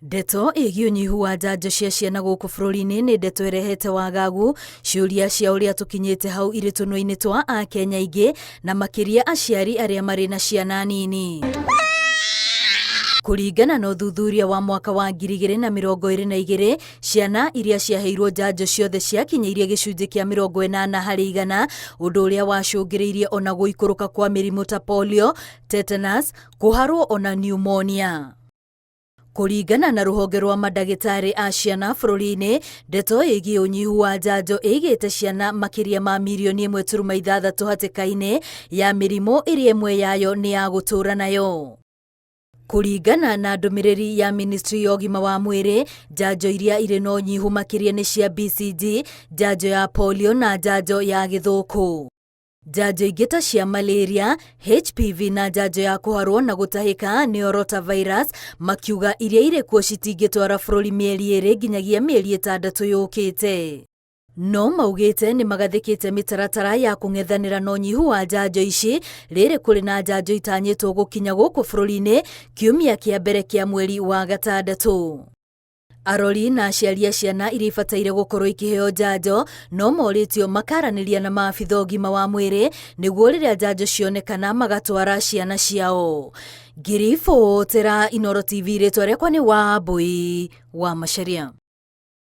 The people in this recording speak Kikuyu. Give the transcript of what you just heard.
Ndeto ĩgiĩ ũnyihu wa njanjo cia ciana gũkũ bũrũri-inĩ nĩ ndeto ĩrehete wagagu, ciũria cia ũrĩa tũkinyĩte hau irĩ tũnua-inĩ twa Akenya aingĩ na makĩria aciari arĩa marĩ na ciana nini. Kũringana na ũthuthuria wa mwaka wa 2022, ciana iria ciaheirwo njanjo ciothe ciakinyĩirie gĩcunjĩ kĩa 80%, ũndũ ũrĩa wacũngĩrĩirie ona gũikũrũka kwa mĩrimũ ta polio, tetanus, kũharwo ona pneumonia. Kũringana na rũhonge rwa mandagĩtarĩ a ciana bũrũri-inĩ, ndeto ĩgiĩ ũnyihu wa njanjo ĩigĩte ciana makĩria ma mirioni 1.6 hatĩka-inĩ ya mĩrimũ ĩrĩa ĩmwe yayo nĩ ya gũtũũra nayo. Kũringana na ndũmĩrĩri ya ministry ya ũgima wa mwĩrĩ, njanjo iria irĩ na ũnyihu makĩria nĩ cia BCG, njanjo ya polio na njanjo ya gĩthũkũ. Njanjo ingĩ ta cia malaria, HPV na njanjo ya kũharwo na gũtahĩka nĩyo rotavirus, makiuga iria irĩ kuo citingĩtwara bũrũri mĩeri 2 nginyagia mĩeri 6 yũkĩte. No maugĩte nĩ magathĩkĩte mĩtaratara ya kũng'ethanĩra na ũnyihu wa njanjo ici, rĩrĩ kũrĩ na njanjo itanyĩtwo gũkinya gũkũ bũrũri-inĩ kiumia kĩa mbere kĩa mweri wa gatandatũ. Arori na aciari a ciana iria ibataire gũkorwo ikĩheo njanjo no morĩtio makaranĩria na maabitha ũgima wa mwĩrĩ nĩguo rĩrĩa njanjo cionekana magatwara ciana ciao. Ngiribotera Inooro TV, rĩtwa rĩakwa nĩ Wambui wa Macharia.